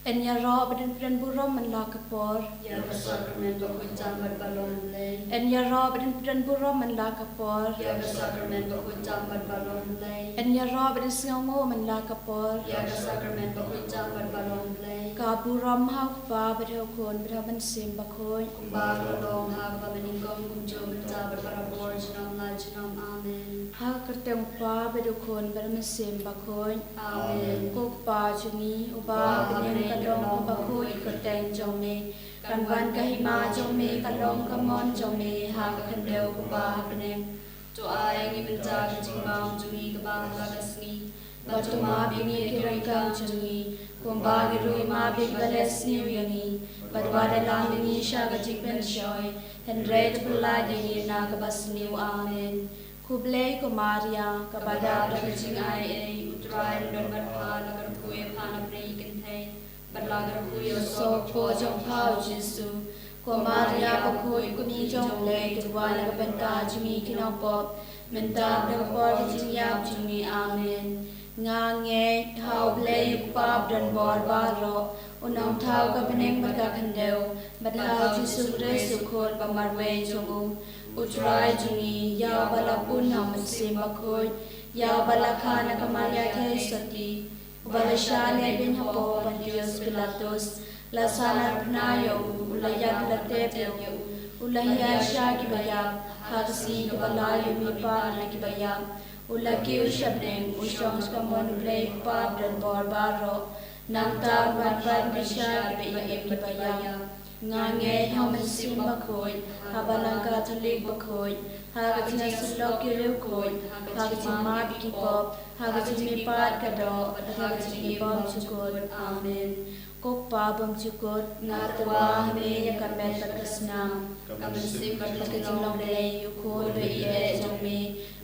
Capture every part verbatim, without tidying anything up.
Yn ïaroh bad yn pynburom man la ka por. Ïa ka sakramen bakhuid tam bad balong Blei. Yn ïaroh bad yn pynburom man la ka por. Ïa ka sakramen bakhuid tam bad balong Blei. Yn ïaroh bad yn sngewnguh man la ka por. Ïa ka sakramen bakhuid tam bad balong Blei. Ka burom ha u Kpa bad ha u Khun bad ha u Mynsiem Bakhuid. Kumba ka long ha kaba mynnyngkong kumjuh mynta bad barabor junom la junom. Amen. Ha ka kyrteng u Kpa bad u Khun bad u Mynsiem Bakhuid. Amen. Ko Kpa jong ngi uba ha bneng, ka long kaba khuid ka kyrteng jong me. Kan wan ka hima jong me, ka long ka mon jong me ha ka khyndew kumba ha bneng. To ai ngi mynta ka jingbam jong ngi kaba ha la ka sngi. Bad to map ïa ngi ki ryngkang jong ngi, kumba ngi ruh ngi map ïa kiba leh sniew ïa ngi. Bad wat ïalam ïa ngi sha ka jingpynshoi, hynrei to pyllait ïa ngi na kaba sniew. Amen. Khublei ko Maria, kaba dap da ka jingaiei, u Trai un don bad pha, la kyrkhu ïa pha na pdeng ki kynthei, bad la kyrkhu ïa u soh ka kpoh jong pha u Jisu. Ko Maria bakhuid, ko Kmie jong U Blei, to duwai na ka bynta jong ngi ki nongpop, mynta bad ha ka por ka jingïap jong ngi. Amen. Nga ngeit ha U Blei U Kpa badonbor baroh, U Nongthaw ka bneng bad ka khyndew, bad ha u Jisu Khrist U Khun ba marwei jong U, U Trai jong ngi, ïa uba la bun ha U Mynsiem Bakhuid, ïa uba la kha na ka Maria Theisotti, uba la shah lehbeiñ hapoh u Pontius Pilatus, la sahnarphna ïa u, u la ïap, u la tep ïa u, u la hiar sha kiba ïap, ha ka sngi kaba lai u mihpat na kiba ïap, u la kiew sha bneng, u shong sha kamon U Blei U Kpa badonbor baroh. Nangta un wan pat ban bishar ïa kiba im bad kiba ïap. Nga ngeit ha U Mynsiem Bakhuid, ha Balang Katholik bakhuid, ha ka jingïasyllok ki riewkhuid, ha ka jingmap ïa ki pop, ha ka jingmihpat ka doh, bad ha ka jingim bymjukut. Amen. Ko Kpa bymjukut, nga tyrwa ha me ïa ka met bad ka snam, ka mynsiem bad ka jinglong Blei, ïa u Khun ba ïeit jong me,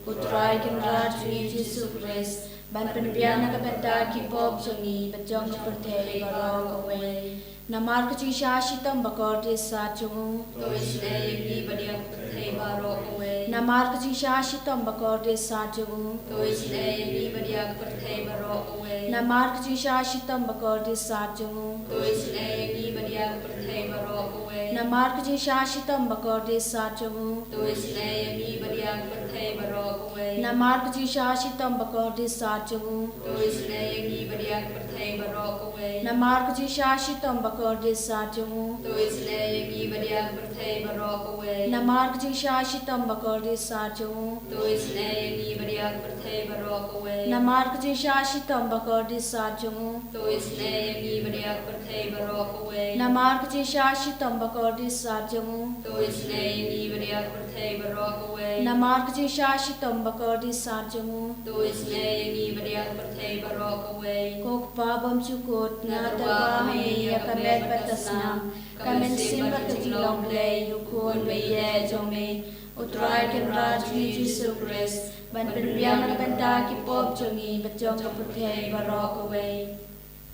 U Trai Kynrad jong ngi Jisu Khrist, ban pynbiang na ka bynta ki pop jong ngi bad jong ka pyrthei baroh kawei. Namar ka jingshah shitom bakordit sat jong u, to isynei ïa ngi bad ïa ka pyrthei baroh kawei. Namar ka jingshah shitom bakordit sat jong u, to isynei ïa ngi bad ïa ka pyrthei baroh kawei. Namar ka jingshah shitom bakordit sat jong u, to isynei ïa ngi bad ïa ka pyrthei baroh kawei. Namar ka jingshah shitom bakordit sat jong u, to isynei ïa ngi bad ïa ka pyrthei baroh kawei. Namar ka jingshah shitom bakordit sat jong u, to isynei ïa ngi bad ïa ka pyrthei baroh kawei. Namar ka jingshah shitom bakordit sat jong u, to isynei ïa ngi bad ïa ka pyrthei baroh kawei. Namar ka jingshah shitom bakordit sat jong u, to isynei ïa ngi bad ïa ka pyrthei baroh kawei. Namar ka jingshah shitom bakordit sat jong u, to isynei ïa ngi bad ïa ka pyrthei baroh kawei. Namar ka jingshah shitom bakordit sat jong u, to isynei ïa ngi bad ïa ka pyrthei baroh kawei. Namar ka jingshah shitom bakordit sat jong u, to isynei ïa ngi bad ïa ka pyrthei baroh kawei. Ko Kpa bymjukut, nga tyrwa ha me ïa ka met bad ka snam, ka mynsiem bad ka jinglong Blei, ïa u Khun ba ïeit jong me, U Trai Kynrad jong ngi Jisu Khrist, ban pynbiang na ka bynta ki pop jong ngi bad jong ka pyrthei baroh kawei.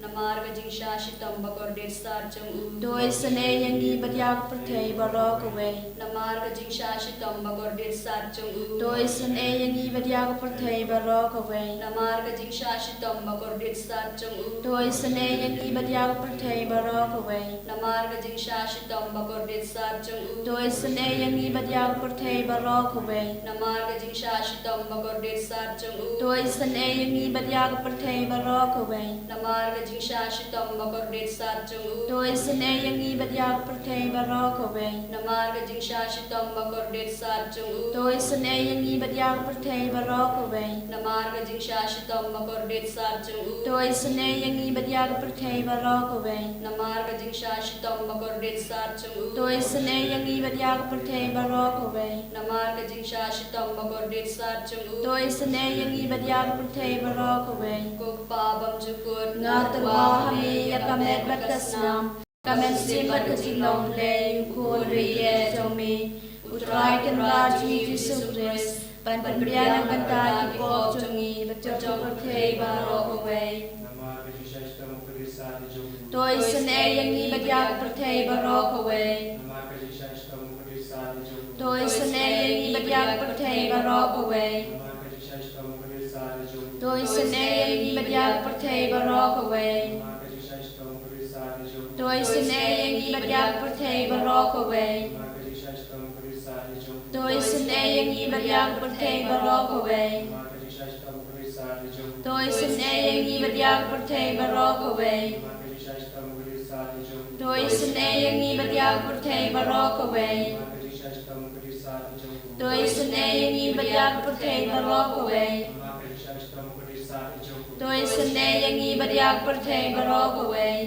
Namar ka jingshah shitom bakordit sat jong u, to isynei ïa ngi bad ïa ka pyrthei baroh kawei. Namar ka jingshah shitom bakordit sat jong u, to isynei ïa ngi bad ïa ka pyrthei baroh kawei. Namar ka jingshah shitom bakordit sat jong u, to isynei ïa ngi bad ïa ka pyrthei baroh kawei. Namar ka jingshah shitom bakordit sat jong u, to isynei ïa ngi bad ïa ka pyrthei baroh kawei. Namar ka jingshah shitom bakordit sat jong u, to isynei ïa ngi bad ïa ka pyrthei baroh kawei. Namar ka jingshah shitom bakordit sat jong u, to isynei ïa ngi bad ïa ka pyrthei baroh kawei. Namar ka jingshah shitom bakordit sat jong u, to isynei ïa ngi bad ïa ka pyrthei baroh kawei. Namar ka jingshah shitom bakordit sat jong u, to isynei ïa ngi bad ïa ka pyrthei baroh kawei. Namar ka jingshah shitom bakordit sat jong u, to isynei ïa ngi bad ïa ka pyrthei baroh kawei. Namar ka jingshah shitom bakordit sat jong u, to isynei ïa ngi bad ïa ka pyrthei baroh kawei. Ko Kpa bymjukut, nga tyrwa ha me ïa ka met bad ka snam, ka mynsiem bad ka jinglong Blei, ïa u Khun ba ïeit jong me, U Trai Kynrad jong ngi Jisu Khrist, ban pynbiang na ka bynta ki pop jong ngi bad jong ka pyrthei baroh kawei. Namar ka jingshah shitom bakordit sat jong u, to isynei ïa ngi bad ïa ka pyrthei baroh kawei. Namar ka jingshah shitom bakordit sat jong u, to isynei ïa ngi bad ïa ka pyrthei baroh kawei. Namar ka jingshah shitom bakordit sat jong u, to isynei ïa ngi bad ïa ka pyrthei baroh kawei. Namar ka jingshah shitom bakordit sat To isynei ïa ngi bad ïa ka pyrthei baroh kawei. To isynei ïa ngi bad ïa ka pyrthei baroh kawei. To isynei ïa ngi bad ïa ka pyrthei baroh kawei. To isynei ïa ngi bad ïa ka pyrthei baroh kawei. To isynei ïa ngi bad ïa ka pyrthei baroh kawei. To isynei ïa ngi bad ïa ka pyrthei baroh kawei.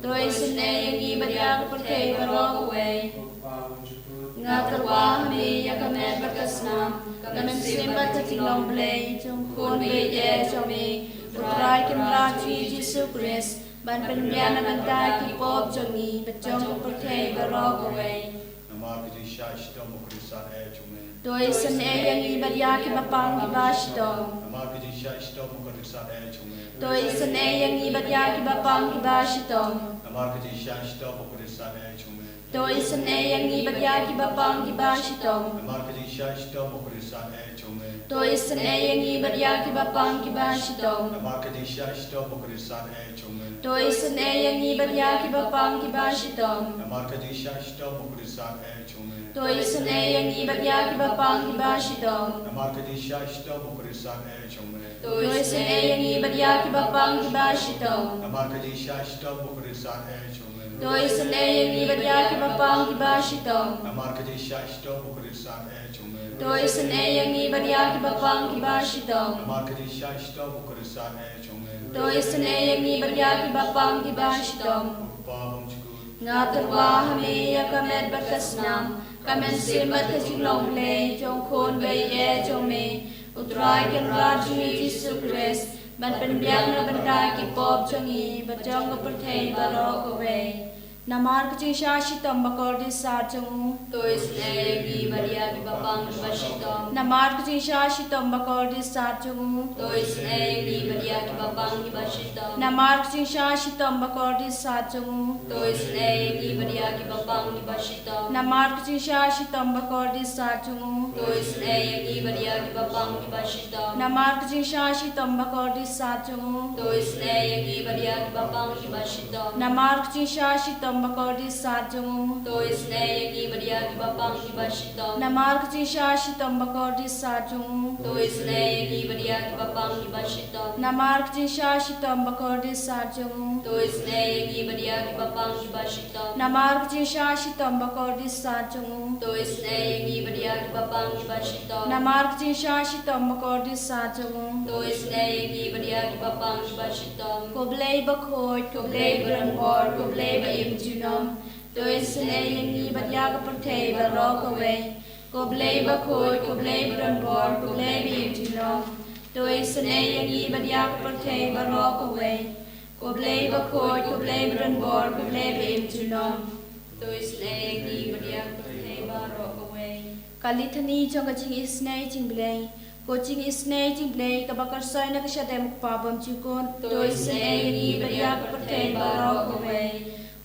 To isynei ïa ngi bad ïa ka pyrthei baroh kawei. Nga tyrwa ha me ïa ka met bad ka snam, ka mynsiem bad ka jinglong Blei jong u Khun baieit jong me, U Trai Kynrad jong ngi Jisu Khrist, ban pynbiang na ka bynta ki pop jong ngi bad jong ka pyrthei baroh kawei. Namar ka jingshah shitom u Khrist eh jong me. To isynei ïa ngi bad ïa kiba pang kiba shitom. Namar ka jingshah shitom u Khrist eh jong me. To isynei ïa ngi bad ïa kiba pang kiba shitom. Namar ka jingshah shitom u Khrist eh jong me. To isynei ïa ngi bad ïa kiba pang kiba shitom. Namar ka jingshah shitom u Khrist eh jong me. To isynei ïa ngi bad ïa kiba pang kiba shitom. Namar ka jingshah shitom u Khrist eh jong me. To isynei ïa ngi bad ïa kiba pang kiba shitom. Namar ka jingshah shitom u Khrist eh jong me. To isynei ïa ngi bad ïa kiba pang kiba shitom. Namar ka jingshah shitom u Khrist eh jong me. To isynei ïa ngi bad ïa kiba pang kiba shitom. Namar ka jingshah shitom u Khrist eh jong me. To isynei ïa ngi bad ïa kiba pang kiba shitom. Namar ka jingshah shitom u Khrist eh jong me. To isynei ïa ngi bad ïa kiba pang kiba shitom. Namar ka jingshah shitom u Khrist eh jong me. To isynei ïa ngi bad ïa kiba pang kiba shitom. Kpa bymjukut. Nga tyrwa ha me ïa ka met bad ka snam, ka mynsiem bad ka jinglong Blei jong u Khun baieit jong me, U Trai Kynrad jong ngi Jisu Khrist, ban pynbiang na ka bynta ki pop jong ngi bad jong ka pyrthei baroh kawei. Namar ka jingshah shitom ba kordit sat jong u. To isynei ïa ngi bad ïa kiba pang kiba shitom. Namar ka jingshah shitom ba kordit sat jong u. To isynei ïa ngi bad ïa kiba pang kiba shitom. Namar ka jingshah shitom ba kordit sat jong u. To isynei ïa ngi bad ïa kiba pang kiba shitom. Namar ka jingshah shitom ba kordit sat jong u. To isynei ïa ngi bad ïa kiba pang kiba shitom. Namar ka jingshah shitom ba kordit sat jong u. To isynei ïa ngi bad ïa kiba pang kiba shitom. Namar ka jingshah shitom ba kordit sat jong u. To isynei ïa ngi bad ïa kiba pang kiba shitom. Namar ka jingshah shitom ba kordit sat jong u. To isynei ïa ngi bad ïa kiba pang kiba shitom. Namar ka jingshah shitom ba kordit sat jong u. To isynei ïa ngi bad ïa kiba pang kiba shitom. Namar ka jingshah shitom ba kordit sat jong u. To isynei ïa ngi bad ïa kiba pang kiba shitom. Namar ka jingshah shitom ba kordit sat jong u. To isynei ïa ngi bad ïa kiba pang kiba shitom. Ko Blei bakhuid, ko Blei badonbor, ko Blei ba im junom. To isynei ïa ngi bad ïa ka pyrthei baroh kawei. Ko Blei bakhuid, ko Blei badonbor, ko Blei ba im junom. To isynei ïa ngi bad ïa ka pyrthei baroh kawei. Ko Blei bakhuid, ko Blei badonbor, ko Blei ba im junom. To isynei ïa ngi bad ïa ka pyrthei baroh kawei. Ka Litany jong ka jingisynei jong u Blei. Ko jingisynei jong u Blei kaba kyrsoi na ka shadem u Kpa bymjukut. To isynei ïa ngi bad ïa ka pyrthei baroh kawei.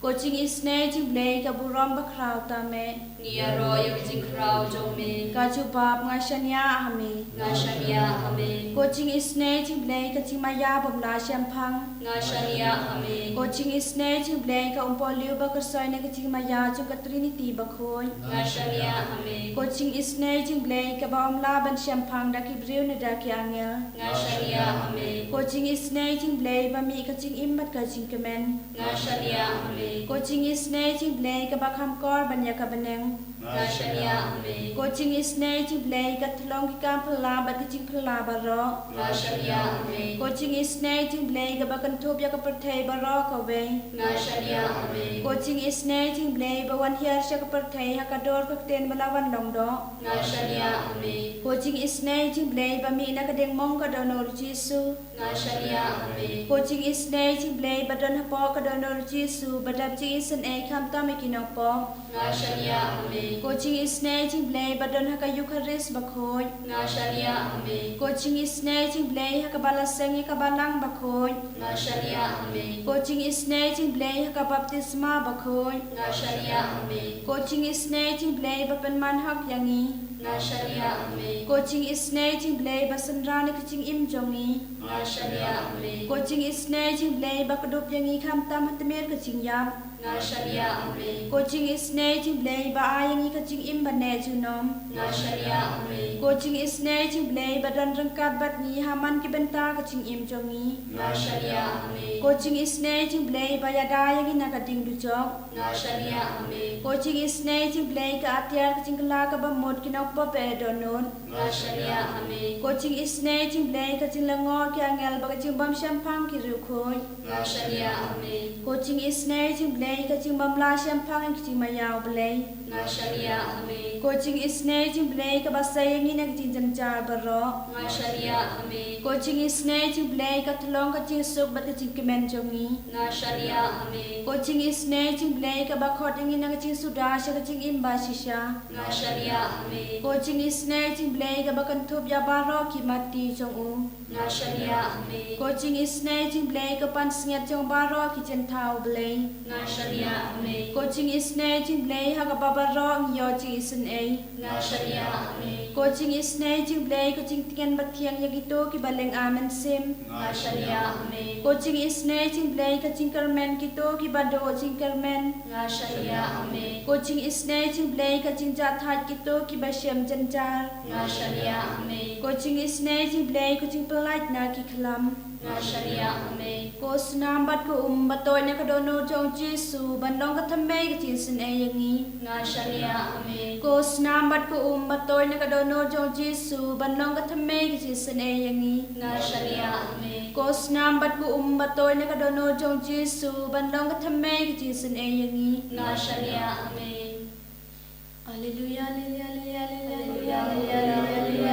Ko jingisynei jong u Blei ka burom bakhraw tam eh. Ngi ïaroh ïa ka jingkhraw jong me. Ka jubab, nga shaniah ha me. Nga shaniah ha me. Ko jingisynei jong u Blei ka jingmaïa bym lah shemphang. Nga shaniah ha me. Ko jingisynei jong u Blei ka umpohliew ba kyrsoi na ka jingmaïa jong ka Trinity bakhuid. Nga shaniah ha me. Ko jingisynei jong u Blei kaba ym lah ban shemphang da ki briew ne da ki angel. Nga shaniah ha me. Ko jingisynei jong u Blei ba mih ka jingim bad ka jingkmen. Nga shaniah ha me. Ko jingisynei jong u Blei kaba kham kor ban ïa ka bneng. Nga shaniah ha me. Ko jingisynei jong u Blei ka thlong ki kam phylla bad ki jingphylla baroh. Nga shaniah ha me. Ko jingisynei jong u Blei kaba kynthup ïa ka pyrthei baroh kawei. Nga shaniah ha me. Ko jingisynei jong u Blei ba wan hiar sha ka pyrthei ha ka dur ka ktien ba la wan long doh. Nga shaniah ha me. Ko jingisynei jong u Blei ba mih na ka diengmong ka dohnud u Jisu. Nga shaniah ha me. Ko jingisynei jong u Blei ba don hapoh ka dohnud u Jisu ba Pep jingisynei khamtam ïa ki nongpop. Nga shaniah ha me. Ko jingisynei jong U Blei ba don ha ka Eukharist bakhuid. Nga shaniah ha me. Ko jingisynei jong U Blei ha kaba la seng ïa ka balang bakhuid. Nga shaniah ha me. Ko jingisynei jong U Blei ha ka baptisma bakhuid. Nga shaniah ha me. Ko jingisynei jong U Blei ba pynman hok ïa ngi. Nga shaniah ha me. Ko jingisynei jong U Blei ba synran ïa ka jingim jong ngi. Nga shaniah ha me. Ko jingisynei jong U Blei ba kdup ïa ngi khamtam ha tmier ka jingïap. Nga shaniah ha me. Ko jingisynei jong U Blei ba ai ïa ngi ka jingim ba neh junom. Nga shaniah ha me. Ko jingisynei jong U Blei ba don ryngkat bad ngi ha man ki bynta ka jingim jong ngi. Nga shaniah ha me. Ko jingisynei jong U Blei ba ïada ïa ngi na ka ding dujok. Nga shaniah ha me. Ko jingisynei jong U Blei ka atiar ka jingkylla kaba mut ki nongpop ba dohnud. Nga shaniah ha me. Ko jingisynei jong U Blei ka jinglyngngoh ki angel bad ka jingbym shemphang ki riewkhuid. Nga shaniah ha me. Ko jingisynei jong U Blei ka jingbym lah shemphang ïa ka jingmaïa U Blei. Nga shaniah ha me. Ko jingisynei jong U Blei kaba sei ïa ngi na ka jingjynjar baroh. Nga shaniah ha me. Ko jingisynei jong U Blei ka tyllong ka jingsuk bad ka jingkmen jong ngi. Nga shaniah ha me. Ko jingisynei jong U Blei kaba khot ïa ngi na ka jingsuda sha ka jingim bashisha. Nga shaniah ha me. Ko jingisynei jong U Blei kaba kynthup ïa baroh ki matti jong u. Nga shaniah ha me. Ko jingisynei jong U Blei ka pansngiat jong baroh ki jingthaw Blei. Nga shaniah ha me. Ko jingisynei jong U Blei ha kaba baroh ngi ïoh jingisynei. Nga shaniah ha me. Ko jingisynei jong U Blei ka jingtngen bathiang ïa kito kiba lynga mynsiem. Nga shaniah ha me. Ko jingisynei jong U Blei ka jingkyrmen kito kiba duh jingkyrmen. Nga shaniah ha me. Ko jingisynei jong U Blei ka jingjahthait kito kiba shem jynjar. Nga shaniah ha me. Ko jingisynei jong U Blei ka jingpyllait na ki khlam. Nga shaniah ha me. Ko snam bad ko um ba toit na ka dohnud jong U Jisu ban long ka thymmei ka jingisynei ïa ngi. Nga shaniah ha me. Ko snam bad ko um ba toit na ka dohnud jong U Jisu ban long ka thymmei ka jingisynei ïa ngi. Nga shaniah ha me. Ko snam bad ko um ba toit na ka dohnud jong U Jisu ban long ka thymmei ka jingisynei ïa ngi. Nga shaniah ha me. Alleluia, alleluia, alleluia. Alleluia,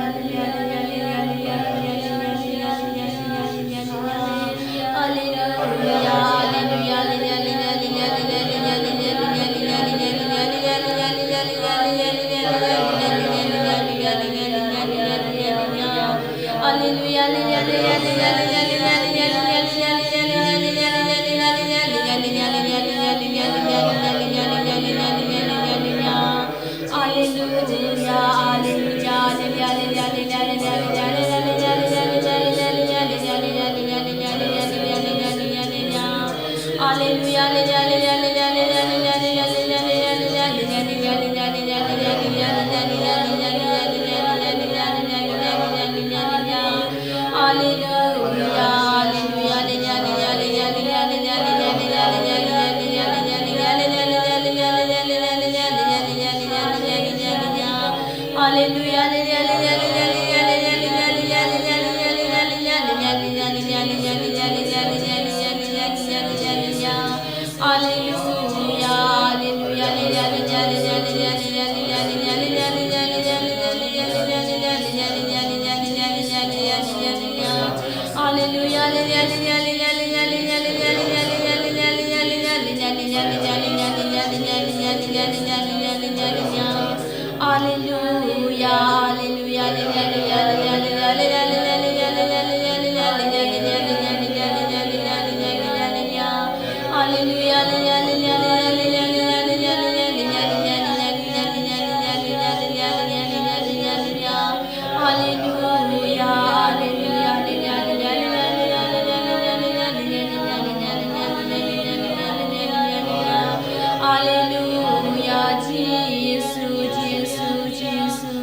Jisu, Jisu, Jisu.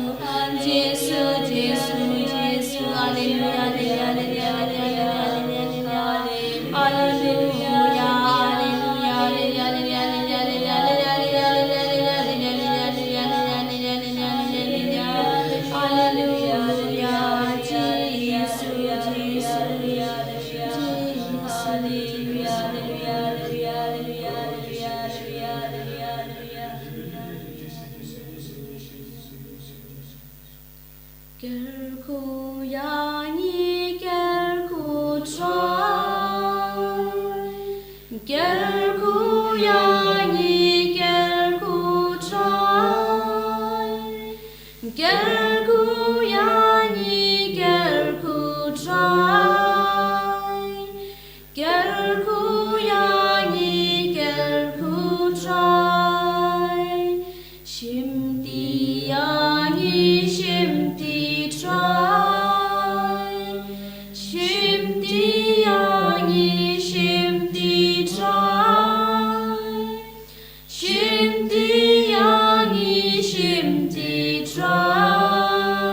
Shim ti ya ngi shim ti Trai.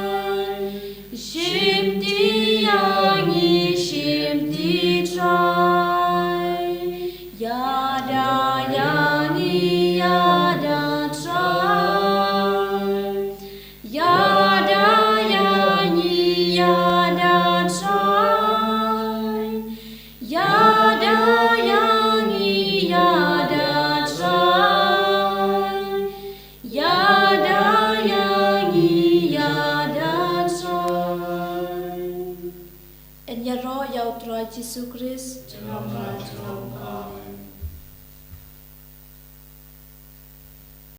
Shim ti ya ngi shim ti Trai. Ya da ya ngi ya da Trai. Ya da ya ngi ya da Trai. Ya da ya ngi ya da Trai. Ya da ya ngi ya da Trai. Yn ïaroh ïa u Trai Jisu Khrist.